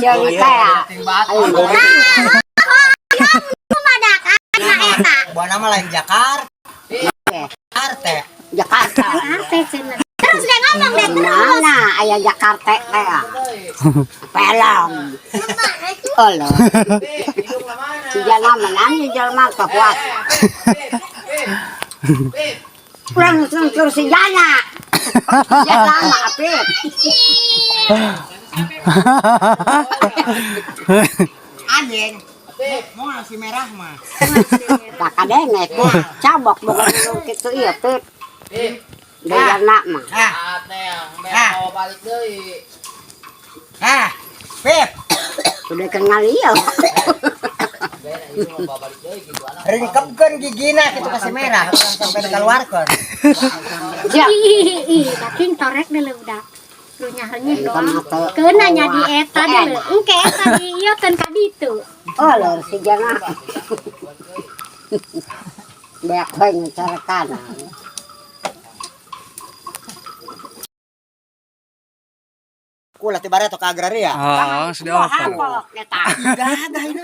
Ceuli teh. Ayo. Kumadak na eta. Buah nama lain Jakarta. Jakarta. Jakarta. Arte cenah. Terus dia ngomong deh terus. Mana aya Jakarta teh? Film. Oh. Si jana menang jelema kuat. Urang nungtur si jana. Jana mah apit. Anjing. Mau nasi merah mah. Tak kadenge cabok boga nu kitu ieu pip. Jana mah. Ah. Ah. Ah. Pip. Udah kenal ieu. Ringkepkeun gigina kitu ka si merah sampai dikeluarkeun. Ya. Ih, ih, tapi torek dulu udah. Runyah-renyah doang. Keuna nya di eta dulu. Engke eta di ieu keun ka ditu. Oh, lor si jana. Beak we ngecarekan. Kula ti bareto ka agraria. Oh, sudah open. Kolok eta. Gagah ini.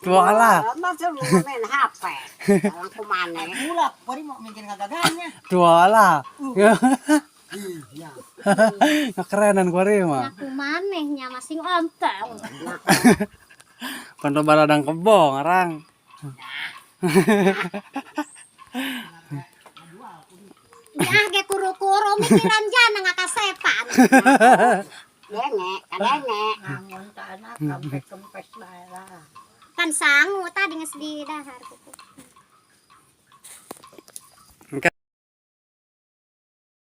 Tua lah. Masa lu main HP. Orang kumane. Kula, pori mau mungkin kagagahnya. Tua lah. Ngekerenan kuari mah. Ngaku maneh nya masing ontong. Kondo baladang kebo ngarang. Ya ge kuru-kuru mikiran jana ngakasepan. Denge, kadenge. Pan sangu tadi geus di dahar.